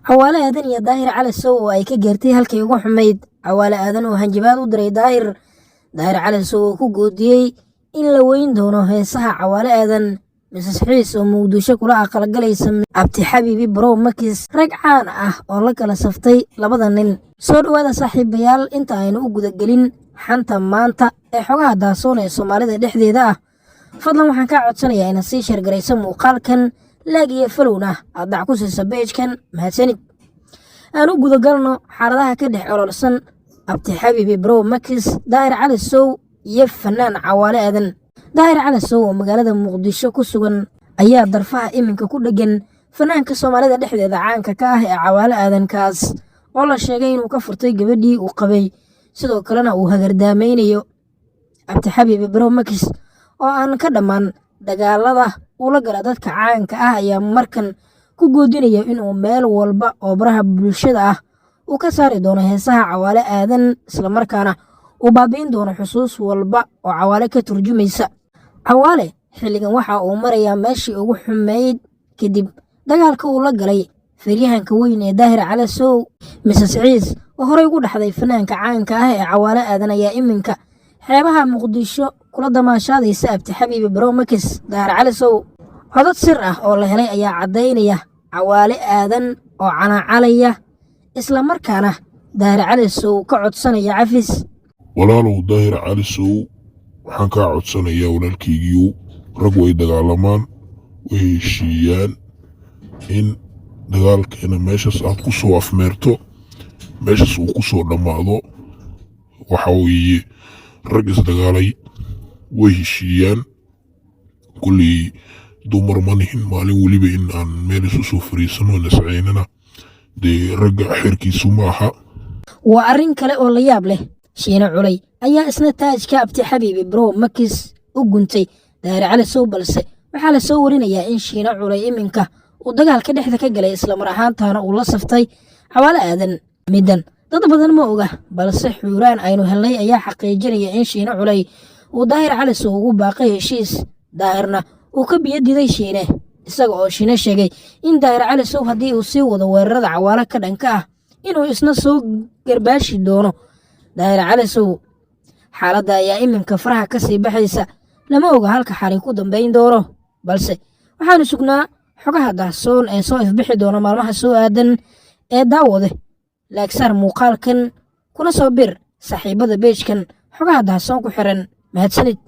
Cawaale Aadan iyo Daahir Cali Sow oo ay ka gaartay halkii ugu xumayd. Cawaale Aadan oo hanjabaad u diray Daahir. Daahir Cali Sow oo ku goodiyey in la weyn doono heesaha Cawaale Aadan. Mrs Xiis oo Muqdisho kula aqalgalaysa Abti Xabiibi Brow Makis. Rag caan ah oo la kala saftay labada nin. Soo dhowaada, saaxiibayaal. Inta aynu u gudagelin xanta maanta ee xogaha daasoon ee Soomaalida dhexdeeda ah, fadlan waxaan kaa codsanayaa inaad sii share garayso muuqaalkan, like iyo followna aad dhac ku siisa pagekan. Mahadsanid. Aan u gudagalno xaaladaha ka dhex ololsan Abti Xabiibi Brow Makis, Daahir Cali Sow iyo fanaan Cawaale Aadan. Daahir Cali Sow oo magaalada Muqdisho ku sugan ayaa darfaha iminka ku dheggan fanaanka Soomaalida dhexdeeda caanka ka ah ee Cawaale Aadan, kaas oo la sheegay inuu ka furtay gabadhii uu qabay, sidoo kalena uu hagardaameynayo. Abti Xabiibi Brow Makis oo aan ka dhammaan dagaalada ula gala dadka caanka ah ayaa markan ku goodinaya inuu meel walba oo baraha bulshada ah uu ka saari doono heesaha Cawaale Aadan, islamarkaana uu baabi'in doono xusuus walba oo Cawaale ka turjumaysa. Cawaale xilligan waxa uu marayaa meeshii ugu xumeyd kadib dagaalka uu la galay feeryahanka weyn ee Daahir Cali Sow. Mrs Ciis oo horey ugu dhaxday fanaanka caanka ah ee Cawaale Aadan ayaa iminka xeebaha Muqdisho kula damaashaadaysa Abti Xabiibi Brow Makis, Daahir Cali Sow. Codad sir ah oo la helay ayaa caddaynaya Cawaale Aadan oo calaacalaya, islamarkaana Daahir Cali Sow ka codsanaya cafis. Walaalow Daahir Cali Sow, waxaan kaa codsanayaa, walaalkaygiiyow, rag way dagaalamaan, way heshiiyaan, in dagaalkeena meeshaas aad ku soo afmeerto, meeshaas uu ku soo dhammaado. Waxa weeye, rag isdagaalay way heshiiyaan. Kulley dumar ma nihin maalin weliba in aan meel isu soo fariisano nascaynana, dee ragga xerkiisu ma aha. Waa arrin kale oo la yaab leh. Shiine Culay ayaa isna taajka Abti Xabiibi Bro Makis u guntay Daahir Cali Sow, balse waxaa la soo warinayaa in Shiine Culay iminka uu dagaalka dhexda ka galay, islamar ahaantaana uu la saftay Cawaale Aadan. Middan dad badan ma oga, balse xuuraan aynu helnay ayaa xaqiijinaya in Shiine Culay uu Daahir Cali Sow ugu baaqay heshiis, Daahirna uu ka biyo diday Shiine, isaga oo Shiine sheegay in Daahir Cali Sow haddii uu sii wado weerarada Cawaale ka dhanka ah inuu isna soo garbaashi doono Daahir Cali Sow. Xaaladda ayaa iminka faraha ka sii baxaysa. Lama oga halka xalay ku dambayn doono, balse waxaanu sugnaa xogaha dahsoon ee soo ifbixi doona maalmaha soo aadan. Ee daawade, like saar muuqaalkan, kuna soo bir saaxiibada pagekan xogaha dahsoon ku xiran. Mahadsanid.